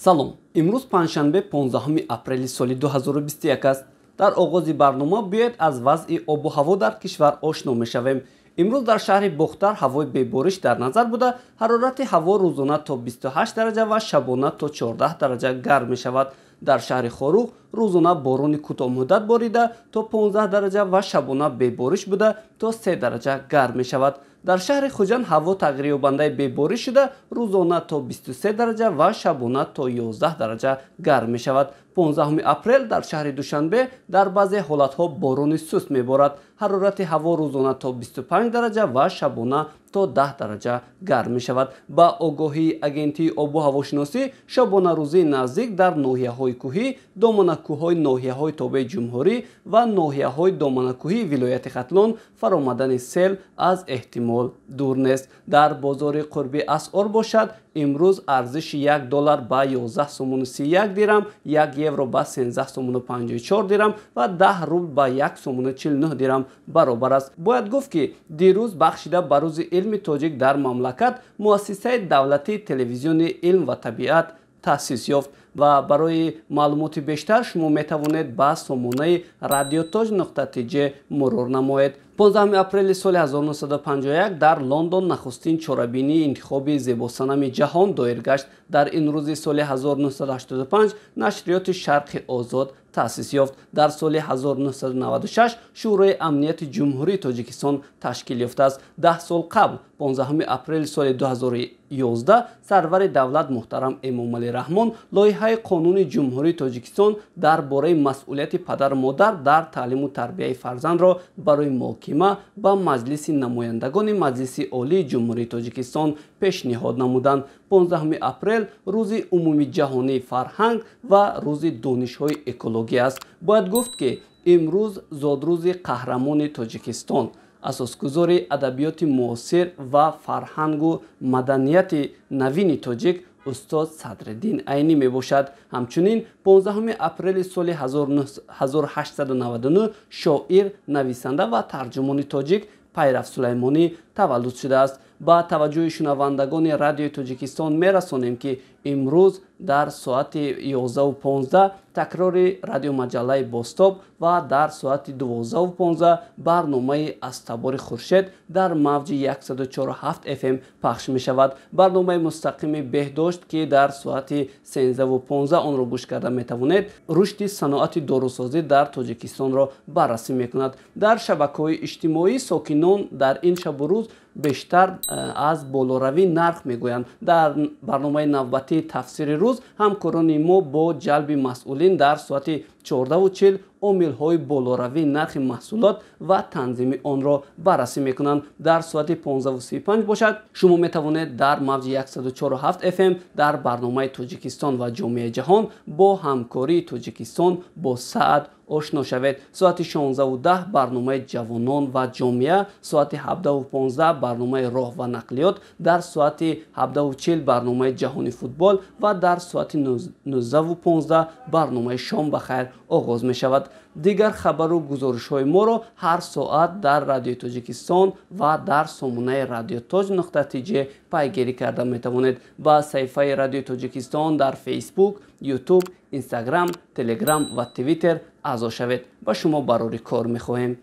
Салом. Имрӯз панҷшанбе 15 апрели соли 2021 аст. Дар оғози барнома биёед аз вазъи обу ҳаво дар кишвар ошно мешавем. Имрӯз дар шаҳри Бохтар ҳавои бебориш дар назар буда, ҳарорати ҳаво рӯзона то 28 дараҷа ва шабона то 14 дараҷа гарм мешавад. Дар шаҳри Хоруғ рӯзона борони кӯтоҳмуддат борида то 15 дараҷа ва шабона бебориш буда то 3 дараҷа гарм мешавад. Дар шаҳри Хуҷанд ҳаво тағйирёбандаи бебориш шуда, рӯзона то 23 дараҷа ва шабона то 11 дараҷа гарм мешавад. 15 апрел дар шаҳри Душанбе дар баъзе ҳолатҳо борони суст меборад. Ҳарорати ҳаво рӯзона то 25 дараҷа ва шабона то 10 дараҷа гарм мешавад. Ба огоҳии агентии обу ҳавошиносӣ, шабонарӯзии наздик дар ноҳияҳои кӯҳӣ, доманакӯҳҳои ноҳияҳои тобеи ҷумҳурӣ ва ноҳияҳои доманакӯҳии вилояти Хатлон фаромадани сел аз эҳтимол дур нест. Дар бозори қурби асъор бошад, имрӯз арзиши 1 доллар ба 11 сомону 31 дирам, 1 евро ба 13 сомону 54 дирам ва 10 рубл ба 1 сомону 49 дирам баробар аст. Бояд гуфт, ки дирӯз бахшида ба рӯзи илми тоҷик дар мамлакат муассисаи давлатии телевизиони илм ва табиат таъсис ёфт ва барои маълумоти бештар шумо метавонед ба сомонаи radiotoj.tj мурур намоед. 15 апрели соли 1951 дар Лондон нахустин чорабинии интихоби зебосанами ҷаҳон доир гашт. Дар ин рӯзи соли 1985 нашриёти Шарқи Озод таъсис ёфт. Дар соли 1996 Шӯрои амнияти Ҷумҳурии Тоҷикистон ташкил ёфтааст. 10 сол қабл, 15 апрели соли 2011, сарвари давлат муҳтарам Эмомалӣ Раҳмон лоиҳаи қонуни Ҷумҳурии Тоҷикистон дар бораи масъулияти падару модар дар таълиму тарбияи фарзандро барои муҳокима ба Маҷлиси намояндагони Маҷлиси Олии Ҷумҳурии Тоҷикистон пешниҳод намуданд. 15 апрел рӯзи умумиҷаҳонии фарҳанг ва рӯзи донишҳои экологӣ аст. Бояд гуфт, ки имрӯз зодрӯзи қаҳрамони Тоҷикистон, асосгузори адабиёти муосир ва фарҳангу маданияти навини тоҷик устод Садриддин Айнӣ мебошад. Ҳамчунин 15 апрели соли 1899 шоир, нависанда ва тарҷумони тоҷик Пайрав Сулаймонӣ таваллуд шудааст. Ба таваҷҷӯҳи шунавандагони Радиои Тоҷикистон мерасонем, ки имрӯз дар соати 11:15 такрори радиомаҷаллаи Бозтоб ва дар соати 12:15 барномаи аз табори Хуршед дар мавҷи 104.7 FM пахш мешавад. Барномаи мустақими беҳдошт, ки дар соати 13:15 онро гӯш карда метавонед, рушди саноати дорусозӣ дар Тоҷикистонро баррасӣ мекунад. Дар шабакаҳои иҷтимоӣ сокинон дар ин шабу рӯз бештар аз болоравии нарх мегӯянд. Дар барномаи навбатии тафсири рӯз ҳамкорони мо бо ҷалби масъулин дар соати 14:40 омилҳои болоравии нархи маҳсулот ва танзими онро баррасӣ мекунанд. Дар соати 15:35 бошад, шумо метавонед дар мавҷи 104.7 FM дар барномаи Тоҷикистон ва ҷомеаи ҷаҳон бо ҳамкории Тоҷикистон бо саат ошно шавед. Соати 16:10 барномаи ҷавонон ва ҷомеа, соати 17:15 барномаи роҳ ва нақлиёт, дар соати 17:40 барномаи ҷаҳони футбол ва дар соати 19:15 барномаи шом ба хайр оғоз мешавад. Дигар хабару гузоришҳои моро ҳар соат дар Радиои Тоҷикистон ва дар сомонаи radiotoj.tj пайгирӣ карда метавонед. Ба саҳифаи Радиои Тоҷикистон дар Фейсбук, Ютуб, Инстаграм, Телеграм ва Твиттер аъзо шавед. Ба шумо барори кор мехоҳем.